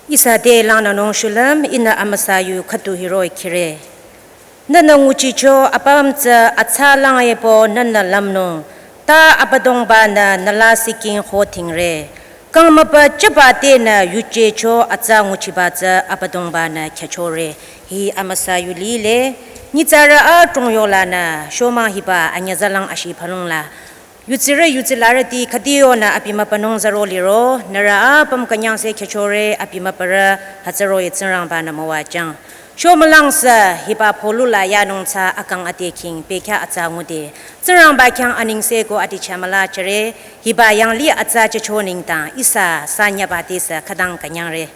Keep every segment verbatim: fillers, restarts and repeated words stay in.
Ihsa te langnünung shulüm ihnü amüsa yu khüdu hiroh-i khire. Nühnü nguchicho apüm tsü atsa lang-e pü nühnü lümnung. Ta Abüdongba-nü nüla siking ho tingre. Kang müpa chaba tenü yujecho atsa nguchiba tsü Abüdongba-nü khyachore. Hi amüsa yu lile. Nyitsarü adrong yolanü shomang hiba anyüzalang ashi phalung la. Yutsirü yutsilarüti khüdiyonü abi müpanung zaro liro, nührü apüm künyangse khyachore abi müparü hütsüroh-i Tsingrangba-nü müwajüng. Shomülang sü hiba pholu la yanung tsü akang ate king pekya atsa ngude. Tsingrangba khyang anengse ko ati chamüla chore, hiba yanglih atsa chacho nengdang ihsa sanyaba te sü khütang künyangre.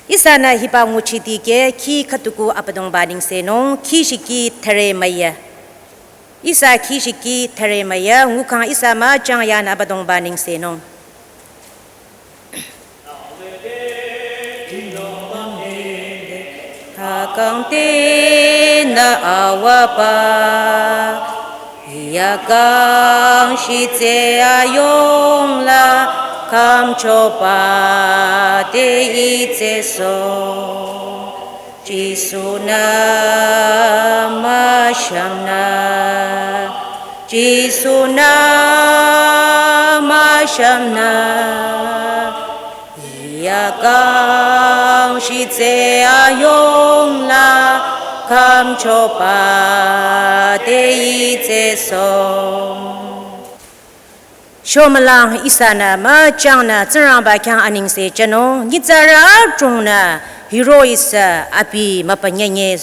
Ihsanü hiba nguchi dikeh khi khütuku Abüdongba nengsenung, khi shiki thüre müya. Ihsa khi shiki thüre müya ngukhang ihsa müchang yanü Abüdongba nengsenung. Akang tenü awaba, yakang shitse ayong la, kamchoba te itse so. Jisu-nü müshamnü, Jisu-nü müshamnü, yakang shitse ayong la, kamchoba te itse so. Shomülang ihsanü müchangnü Tsingrangba khyang anengse jünung, nyitsarü adrongnü hiroh-i sü abi müpanyenye.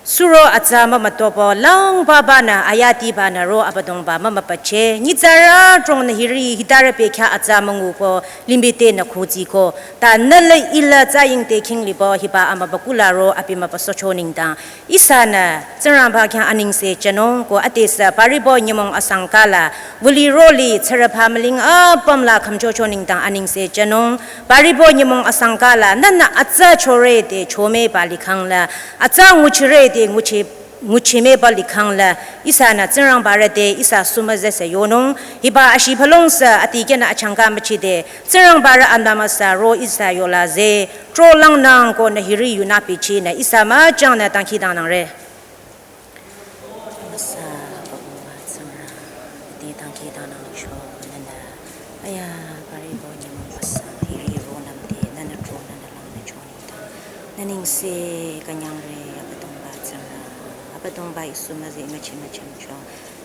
Suro atsa mümütobo lang babanü ayatibanü ro Abüdongba mümüpache, nyitsarü adrongnü hiri hitarü pekya atsa münguko, limih tenü khuziko, ta nüla ila tsaying te king libo hiba amübakula ro abi müpasocho nengdang. Ihsanü Tsingrangba khyang anengse jünung ko ate sü paribo nyümong asangka la, wüli roli tsürüpha müling apüm la khümchocho nengdang anengse jünung, paribo nyümong asangka la, nühnü atsa chore te chomeba likhang la, atsa nguchire te nguchi, nguchimeba likhang la, ihsanü Tsingrangba rü te ihsa sumüzese yonung, hiba ashi phalung sü atikehnü achangka müchide, Tsingrangba rü anbü müsa ro ihsa yola ze, tro langnang ko nü hiri yunü pichinü ihsa müchangnü dangkhidangnangre. Müsa, Abüdongba Tsingrang, te dangkhidangnangcho nühnü. Aya, paribo nyümong asang, hiri ronüm te, nühnü tro nühnü langnü cho nengdang. Nü nengse künyangre Abüdongba Tsingrang, Abüdongba Jisu müzeh müchi müchangcho.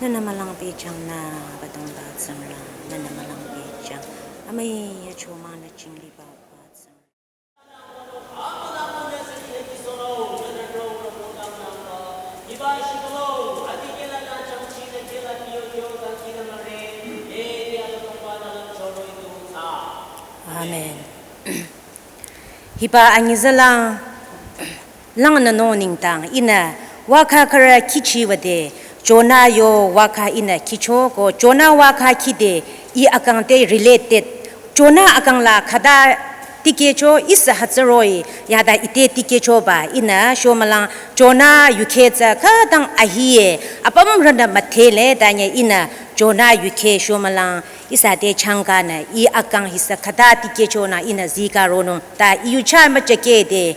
Nühnü mülang pehjang nü Abüdongba Tsingrang, nühnü mülang pehjang. Amüi ya chomang nü chingliba Abüdongba Tsingrang. Amen. Hiba anyüzalang langnünung nengdang ihnü wakha khürü khichi wüde, Jona yo wakha ihnü khicho ko Jona wakha khide ih akang te related. Jona akang la khüta tikehcho ihsa hütsüroh-i yata ite tikehchoba ihnü shomülang Jona yukheh tsü khütang ahiye apümrünü müdhele tanye ihnü Jona yukheh shomülang ihsa te changkanü ih akang hi sü khüta tikehchonü ihnü zika ronung ta ih yucha müchakehde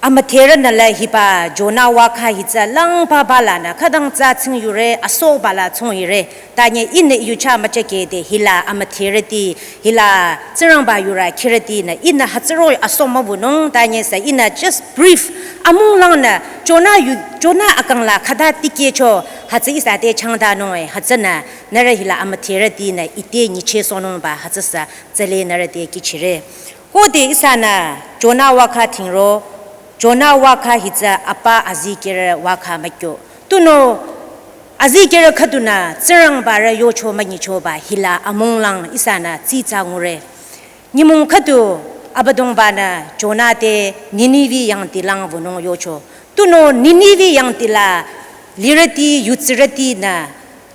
amüdherünü la hiba Jona wakha hi tsü lang baba lanü khütang tsü tsing yure asoba la tsung yure. Tanye ihnü ih yucha müchakehde hila amüdherüti, hila Tsingrangba yurü khirütinü ihnü hütsüroh-i aso mübünung, tanye sü ihnü just brief amung langnü Jona yu, Jona akang la khüta tikehcho hütsü ihsa te changdanung-e, hütsünü nührü hila amüdherütinü ite nyichehsohnungba hütsü sü tsüle nührü te kihchire. Khode ihsanü Jona wakha tingro, Jona wakha hi tsü apa azikehrü wakha mükyo. Tunüo azikehrü khüdunü Tsingrangba rü yocho münyichoba hila amung lang ihsanü tsitsa ngure. Nyümong khüdu Abüdongba-nü Jona te Nineveh yangdi lang wünung yocho. Tunüo Nineveh yangdi la lirüti, yutsirütinü,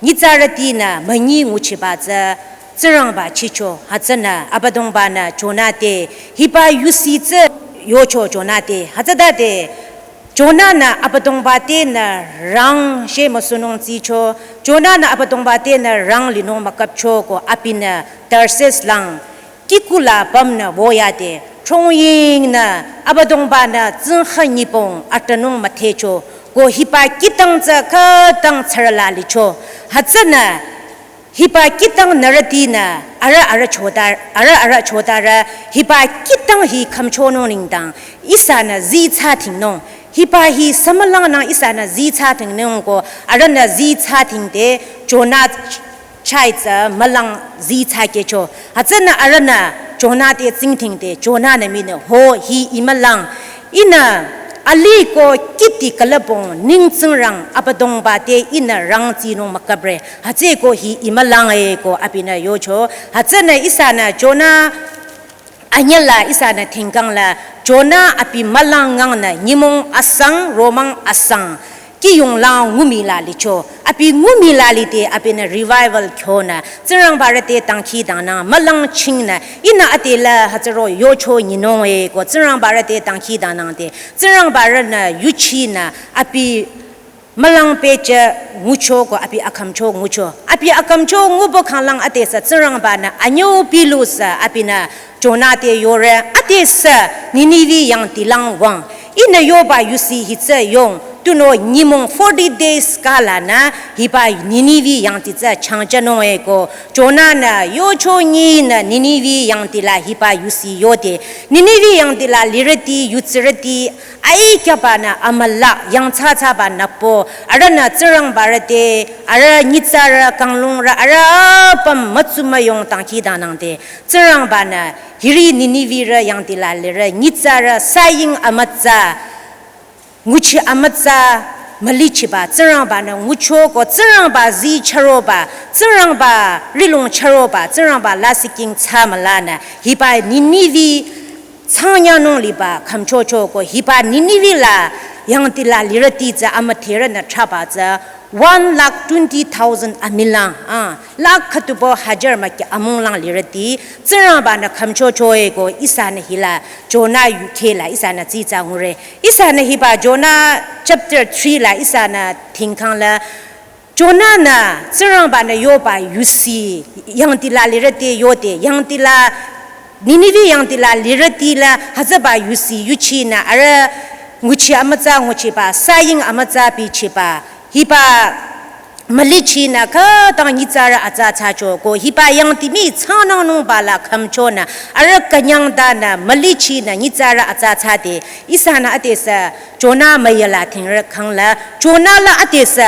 nyitsarütinü münyi nguchiba tsü Tsingrangba chicho, hütsünü Abüdongba-nü Jona te hiba yusi tsü yocho Jona te, hütsütade Jona-nü Abüdongba tenü rang shemüsunung tsicho, Jona-nü Abüdongba tenü rang linung mükapcho ko abinü Tarsis lang kikula pümnü woyade Chongying nü Abüdongba-nü tsingkha nyipong atranung müdhecho, ko hiba kihtang tsü khütang tsürü la licho. Hütsünü hiba kihtang nührütinü arüh arüh chota, arüh arüh chotarü hiba kihtang hi khümchonung nengdang ihsanü zii thsa dhingnung. Hiba hi sümülangnang ihsanü zii thsa dhingnung ko arühnü zii thsa dhingde Jona chah-i tsü mülang zii thsakehcho. Hütsünü arühnü Jona te tsingdhingde Jona-nü mii nü, ho hi I mülang. Ihnü alih ko kihdi külüpnung neng Tsingrang Abüdongba te ihnü rangtsinung mükapre. Hütsüeko hi I mülang e ko abinü yocho. Hütsünü ihsanü Jona anyüla ihsanü dhingkhang la Jona abi mülang ngangnü nyümong asang romang asang kiyonglang ngumii la licho. Abi ngumii la lide abinü revival kyonü Tsingrangba rü te dangkhidangnang mülang chingnü ihnü ade la hütsüro yocho nyinung e ko Tsingrangba rü te dangkhidangnang de Tsingrangba rünü yuchinü abi mülang pehjü ngucho ko abi akhümcho ngucho. Abi akhümcho nguba khanglang adesü Tsingrangba-nü anyüu bilusü abinü Jona te yore, adesü Nineveh yangdilang wüng. Ihnü yoba yusi hi tsü yong, tunüo nyümong forty days kala nü hiba Nineveh yangdi tsü changjünung e ko Jona-nü yocho nyinü Nineveh yangdi la hiba yusi yode. Nineveh yangdi la lirüti, yutsirüti, aikyaba nü amülah yangthsathsaba nübo, arühnü Tsingrangba rü te, arüh nyitsarü kanglungrü, arüh apüm mütsumüyong dangkhidangnang de, Tsingrangba-nü hiri Nineveh rü yangdi la lirü nyitsarü saying amütsa, nguchi amütsa mülichiba, Tsingrangba-nü ngucho ko Tsingrangba zii chüroba, Tsingrangba rihlong chüroba, Tsingrangba lasihking thsa mülanü, hiba Nineveh tsangyanung liba khümchocho ko hiba Nineveh la yangdi la lirüti tsü amüdherünü thraba tsü one lakh twenty thousand amülang, ah, lakh khüdubo hajar mükyü amunglang lirüti Tsingrangba-nü khümchocho e ko ihsanü hila Jona yukheh la ihsanü tsitsa ngure. Ihsanü hiba Jona chapter three la ihsanü dhingkhang la Jona-nü Tsingrangba-nü yoba yusi yangdi la lirüti yode, yangdi la Nineveh yangdi la lirüti la hütsüba yusi yuchinü arüh nguchi amütsa nguchiba, saying amütsa bichiba, hiba mülichinü khütang nyitsarü atsa thsacho ko hiba yangdi mii tsangnangnungba la khümchonü arüh künyangtanü mülichinü nyitsarü atsa thsade ihsanü adesü Jona müyala dhingrü khang la Jona la adesü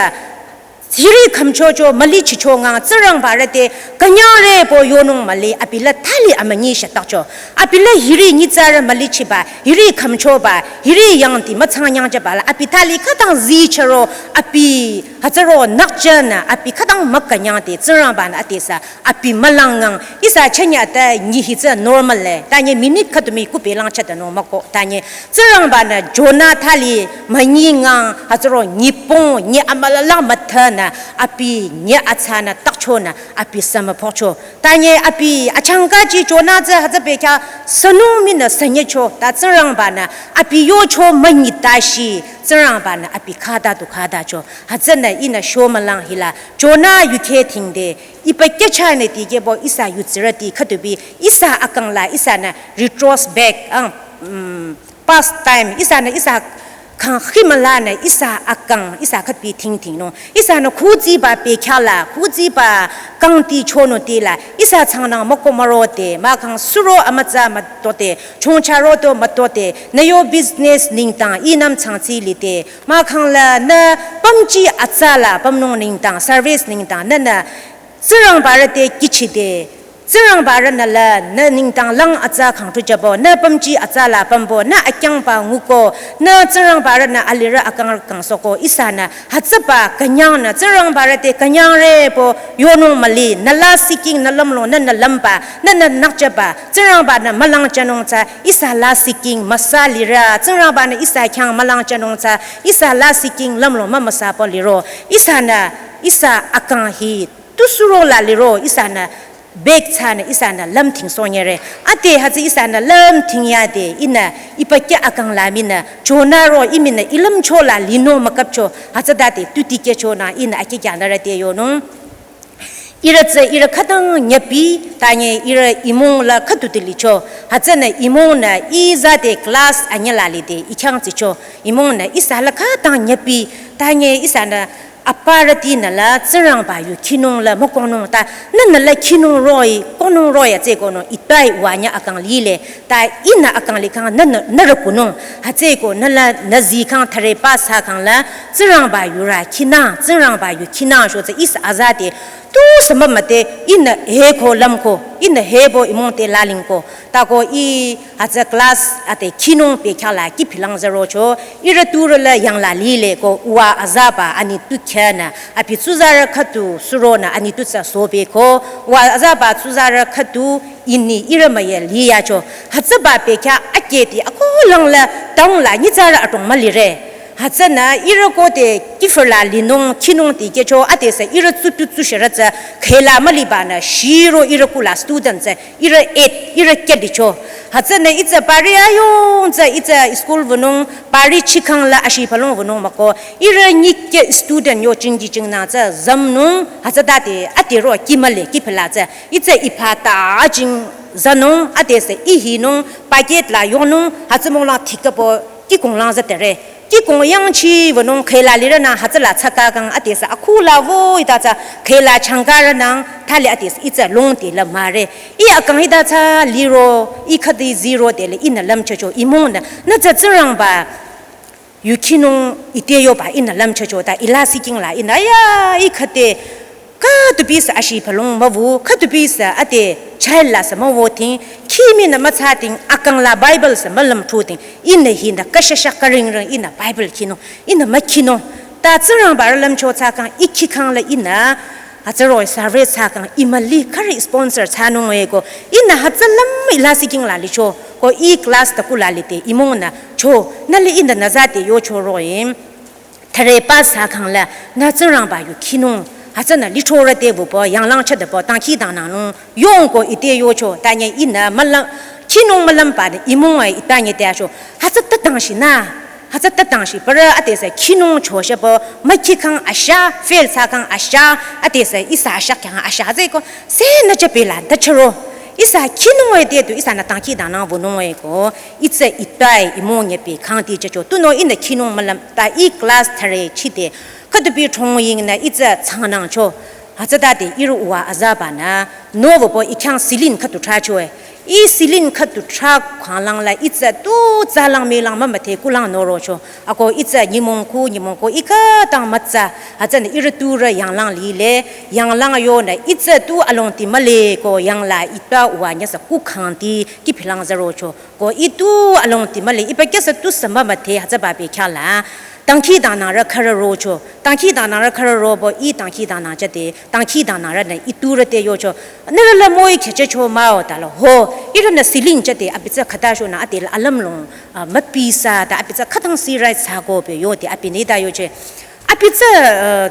hiri khümchocho mülichicho ngang Tsingrangba rü te künyangre pü yonung müli abi la thali amünyi shütokcho. Abi la hiri nyitsarü mülichiba, hiri khümchoba, hiri yangdi mütsangnyangchaba la abi thali khütang zii chüro abi hütsüro nükjünü abi khütang mükünyangde Tsingrangba-nü adesü abi mülang ngang ihsa chünyata nyi hi tsü normal le. Tanye minute khüdu mii kupelang chata nung müko. Tanye Tsingrangba-nü Jona thali münyi ngang hütsüro nyipong nyi amülalang müthanü abi nyi atsanü tokchonü abi sümüpokcho. Tanye abi achangkaji Jona tsü hütsü bekhyah sünung minü sünyecho ta Tsingrangba-nü abi yocho münyitashi Tsingrangba-nü abi khata du khatacho. Hütsünü ihnü shomülang hila Jona yukheh dhingde iba kehchanü dikehbo ihsa yutsirüti khüdubi ihsa akang la ihsanü retrospect ang, mm, past time ihsanü ihsa kang khimülanü ihsa akang ihsa khüdubi dhingdhingnung. Ihsanü khuziba bekhyah la khuziba kangdi chonung tila ihsa tsangnang müko mürode mahkhang suro amütsa mütode chongcha rodo mütode nü yo business nengdang inüm changtsi lide mahkhang la nü pümji atsa la pümnung nengdang service nengdang nünü Tsingrangba rü te kihchide Tsingrangba rünü la nü nengdang lang atsa khangtujübo nü pümji atsa la pümbo nü akyangba nguko nü Tsingrangba rünü alirü akang kangsohko ihsanü hütsüba künyangnü Tsingrangba rü te künyangre pü yonung müli nü lasihking nü lümlong nünü lümba nünü nükjüba Tsingrangba-nü mülangjünung tsü ihsa lasihking müsa lirü Tsingrangba-nü ihsa khyang mülangjünung tsü ihsa lasihking lümlong mümüsa pü liro ihsanü ihsa akang hi tu suro la liro ihsanü back thsanü ihsanü lümdhingsohnyere. Ade hütsü ihsanü lümdhingyade ihnü iba keh akang la minü Jona ro iminü ilümcho la linung mükapcho hütsütade tu dikehchonü ihnü akikyanürü te yonung. Ihrü tsü ihrü khütang nyepi, tanye ihrü imong la khüdu te licho. Hütsünü imong nü i zate class anyüla lide i khyang tsicho. Imong nü ihsa la khütang nyepi, tanye ihsanü aparüti nü la Tsingrangba yu khinung la mükohnung ta, nü nü la khinung roh-i, kohnung roh-i atsü kohnung itai wanya akang lile. Ta ihnü akang likhang nü nü nü rükunung. Hütsüko nü la nü zikhang thare pa sa khang la Tsingrangba yurü khinang, Tsingrangba yu khinang sho tsü ihsa azate tusü mümüte ihnü heko lümko, ihnü hebo imong te lalingko. Tako i hütsü class ate khinung pekhyah la kihphilang zürocho, ihrü turü la yangla lile ko uwa azaba ani tu khyünü, abi tsuzarü khüdu suronü ani tu tsü sobeko, uwa azaba tsuzarü khüdu ini ihrü müye liyacho. Hütsüba pekhyah aketi akolang la town la nyitsarü atong mülire. Hütsünü ihrü kote kihfü la linung khinung tikehcho adesü ihrü tsutu tsushirü tsü khela mülibanü shiro ihrü kula student tsü ihrü eight, ihrü kedicho. Hütsünü itsü pari ayong tsü itsü school wünung, pari chikhang la ashi phalong wünung mako. Ihrü nyikeh student yo chingji chingnang tsü zümnung, hütsütade ade ro kih müle kihphi la tsü. Itsü ipha ta jing zünung, adesü ihinung, packet la yonung, hütsü monglang thikabo kihkong lang zütere. Kihkong yangchi wünung khela lirünü hütsüla tsaka kang adesü akhu la wo ita tsü khela changkarünang thali adesü itsü longdi la müre. I akang ita tsü liro, i khüdi ziro dele ihnü lümchecho imong nü, nü tsü Tsingrangba yu khinung ite yoba ihnü lümchecho ta ila siking la ihnü ya i khüde khüdu bisü ashi phalong müwu, khüdu bisü ade child la sü müwo ting, khi minü mütsa ting, akang la Bible sü mülümthu ting, ihnü hinü kashasha karingring ihnü Bible khinung, ihnü mükhinung. Ta Tsingrangba rü lümcho tsü kang i khikhang la ihnü, hütsü roh-i survey tsü kang i müli khari sponsor thsanung eko, ihnü hütsü lüm ila siking la licho, ko i class ta kula lide imong nü cho, nü li ihnü nü zate yocho roh-i. Thare pa sa khang la, nü Tsingrangba yu khinung, hütsünü lithorü te wüpü, yanglang chade pü, dangkhidangnangnung, yongko ite yocho, tanye ihnü mülüm, khinung mülümba de imong-e itanye te asho, hütsü ta dangshi nü, hütsü ta dangshi, parü adesü khinung cho shepü, mükhikhang asha, fail thsakhang asha, adesü ihsa asha khyang asha, hütsüko, se nü chapela, ta charo, ihsa khinung-e te tu, ihsanü dangkhidangnang wünung eko, itsü itai imong nyepi khangti checho. Tunüo ihnü khinung mülüm ta i class thare chide. Khüdu bi thongying nü itsü changnangcho. Hütsütade ihrü uwa azabanü. Nü wüpü i khyang silin khüdu thrachoe. I silin khüdu thra khanglang la itsü tu tsalang melang mümüthe kulang norocho. Ako itsü nyümong khu, nyümong khu i khütang mütsa. Hütsünü ihrü turü yanglang lile. Yanglang yonü itsü tu alongdi müle ko yangla ita uwa nyasü kukhangti kihphilang zürocho. Ko i tu alongdi müle, ipa kyasü tusü mümüthe hütsüba pekhyah la. Dangkhidangnangrü khürü rocho. Dangkhidangnangrü khürü ropü i dangkhidangnang chade. Dangkhidangnangrünü i turü te yocho. Nührü la müi khechecho mah-o ta la ho. Ihrünü silin chade abi tsü khüta shonü ade la alümlong, ah, müpisa ta abi tsü khütang sirai thsako pü yode abi nü ta yoche. Abi tsü, ah,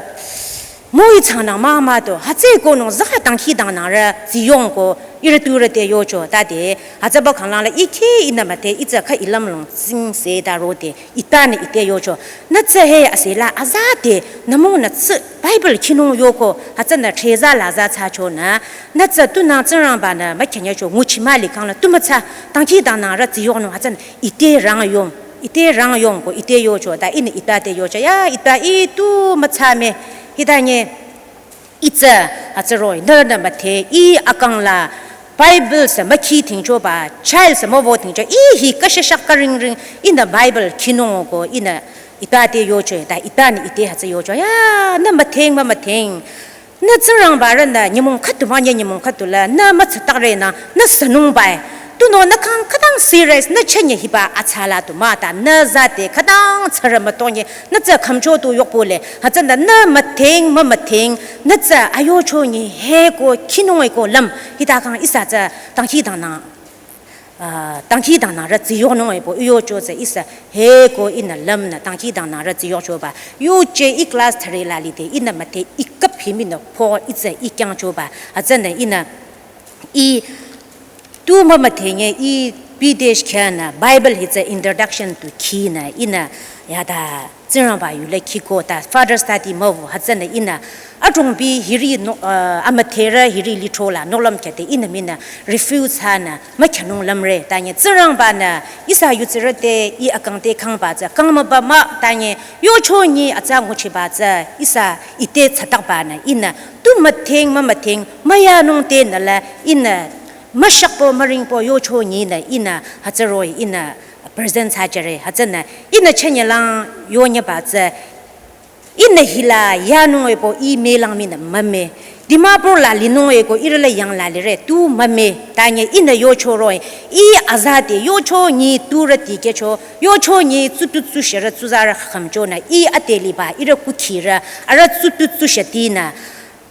müi changnang mah mah to, hütsüko nung zah dangkhidangnangrü ziyongko ihrü turü te yocho, tade, hütsüba khanglang la i khi ihnü müthe, itsü kha i lümlong tsingse ta rode, itanü ite yocho. Nü tsü he asela, azade, nü mong nü tsü Bible khinung yoko, hütsünü theza la za thsachonü, nü tsü tunang Tsingrangbanü mükhenyacho nguchi mah likhang la tu mütsa, dangkhidangnangrü ziyongnung hütsünü ite rang yong. Ite rang yongko ite yocho, ta ihnü ita te yocho, ya, ita i tu mütsa me, hita nye, itsü, hütsü roh-i, nührünü müthe, i akang la, Bible sü mükhi thingchoba, child sü müwo thingcho, i hi kashashak karingring, ihnü Bible khinung ko, ihnü ita te yocho, ta itanü ite hütsü yocho, ya, nü mütheng, mümütheng, nü Tsingrangbarünü nyümong khüdu mah nye nyümong khüdu la, nü mütsatakrenü, nü sünungbai. Tunüo nü khang khütang serious, nü chünye hiba atsala tu mah ta, nü zade khütang tsürü mütonye, nü tsü khümcho tu yokpule. Hütsünü nü mütheng, mümütheng, nü tsü ayocho nye, heko, khinung eko lüm, hita khang ihsa tsü, dangkhidangnang. Ah, dangkhidangnangrü ziyonung epü, i yocho tsü ihsa, heko ihnü lümnü, dangkhidangnangrü ziyochoba. Yuje i class thare la lide, ihnü müthe, i küp himinü pho, itsü i kyangchoba. Hütsünü ihnü, i, tu mümüthe nye, i, Bideshkhanü Bible hitsü introduction to khinü ihnü yata Tsingrangba yule khiko ta Father study müwü hütsünü ihnü adrongbi hiri no, uh, amüdherü hiri lithro la nohlüm khete ihnü minü refuse hanü mükyanung lümre tanye Tsingrangba-nü ihsa yutsirü te ih akang te khangba tsü kangmüba mah tanye yocho nyi atsa nguchiba tsü ihsa ite tsatakbanü ihnü tu mütheng mümütheng müyanung tenü la ihnü müshakpo müringpo yocho nyinü ihnü hütsüroh-i ihnü present thsajüre hütsünü ihnü chünyelang yonyüba tsü ihnü hila yanung-e po ih melang minü müme. Dimapur la linung-e ko ihrü la yang la lire tu müme. Tanye ihnü yochoroh-i ih aza te yocho nyi turü tikehcho yocho nyi tsutu tsusherü tsuzarü khümchonü ih ate liba ihrü kukhirü arüh tsutu tsushetinü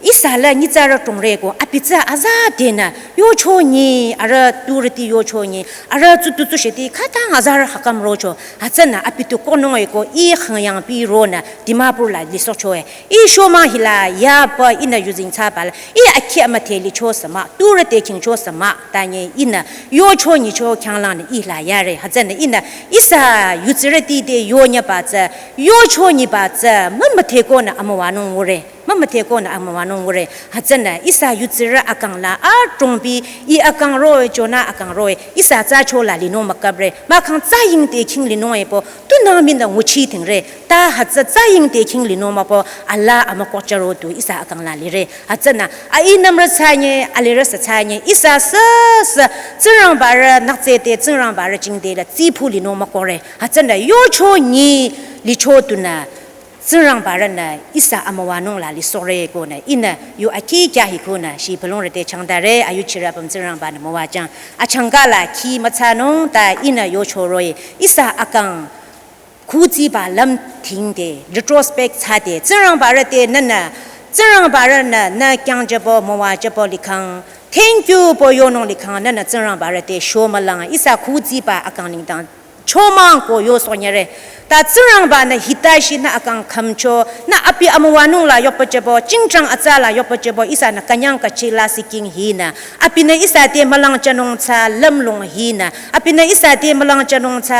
ihsa la nyitsarü tongre ko abi tsü aza tenü yocho nyi arüh turüti yocho nyi arüh tsutu tsusheti khütang azarü khakam rocho hütsünü abi tu konung-e ko ih khangyangpi ronü Dimapur la lisohcho-e ih shomang hila yapa ihnü yuzeng thsaba la ih akhi amüdhe licho sü mah turü te khingcho sü mah tanye ihnü yocho nyicho khyanglangnü ih la yare hütsünü ihnü ihsa yutsirüti te yonyüba tsü yocho nyiba tsü mümüdhekonü amüwanung ngure. Mümüdhekonü amüwanung ngure. Hütsünü ihsa yutsirü akang la adrongbi ih akang roh-i chonü akang roh-i ihsa tsacho la linung müküpre. Mahkhang tsaying te khing linung-e po tunang minü nguchi tingre. Ta hütsü tsaying te khing linung müpo ala amükohcharo tu ihsa akang la lire. Hütsünü a inümrü thsanye alirü sü thsanye ihsa süsü Tsingrangbarü nüktsü te Tsingrangbarü jingte la tsiphu linung mükohre. Hütsünü yocho nyi licho tunü Tsingrangbarünü ihsa amüwanung la lisohre konü ihnü yu akhi kya hi konü shibülungrü te changdare ayuchirü apüm Tsingrangba-nü müwajüng. Achangka la khi müthsanung ta ihnü yochoroh-i ihsa akang khutsiba lümthing te retrospect thsade Tsingrangbarü te nünü Tsingrangbarünü nü kyangjübo müwajübo likhang thank you po yonung likhang nünü Tsingrangbarü te shomülang ihsa khutsiba akang nengdang chomang ko yosohnyüre. Ta Tsingrangba-nü hita shi nü akang khümcho, nü abi amüwanung la yopüjübo, jingchang atsa la yopüjübo, ihsanü künyang kachi la siking hinü. Abinü ihsa te mülangjünung tsü lümlong hinü. Abinü ihsa te mülangjünung tsü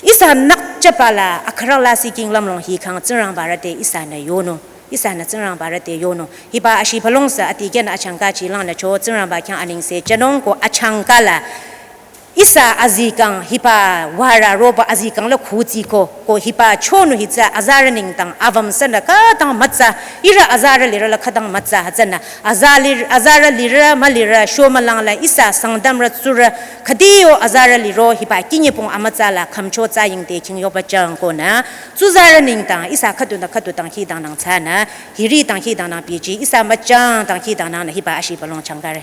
ihsa nükjüba la akhürü la siking lümlong hikhang Tsingrangbarü te ihsanü yonung. Ihsanü Tsingrangbarü te yonung. Hiba ashibülung sü adikehnü achangka chilangnü cho Tsingrangba khyang anengse jünung ko achangka la ihsa azikang hiba warü roba azikang la khutsiko, ko hiba chonu hitsü azarü nengdang avüm sünü khütang mütsa, ihrü azarü lirü la khütang mütsa hütsünü, aza lir-, azarü lirü mülirü shomülang la ihsa Sangtamrü tsurü, khüdi yo azarü liro hiba kinyipung amütsa la khümcho tsaying te khing yopüjüng konü, tsuzarü nengdang ihsa khüdunü khüdu dangkhidangnang thsanü, hiri dangkhidangnang bichi, ihsa müchang dangkhidangnangnü hiba ashibülung changkare.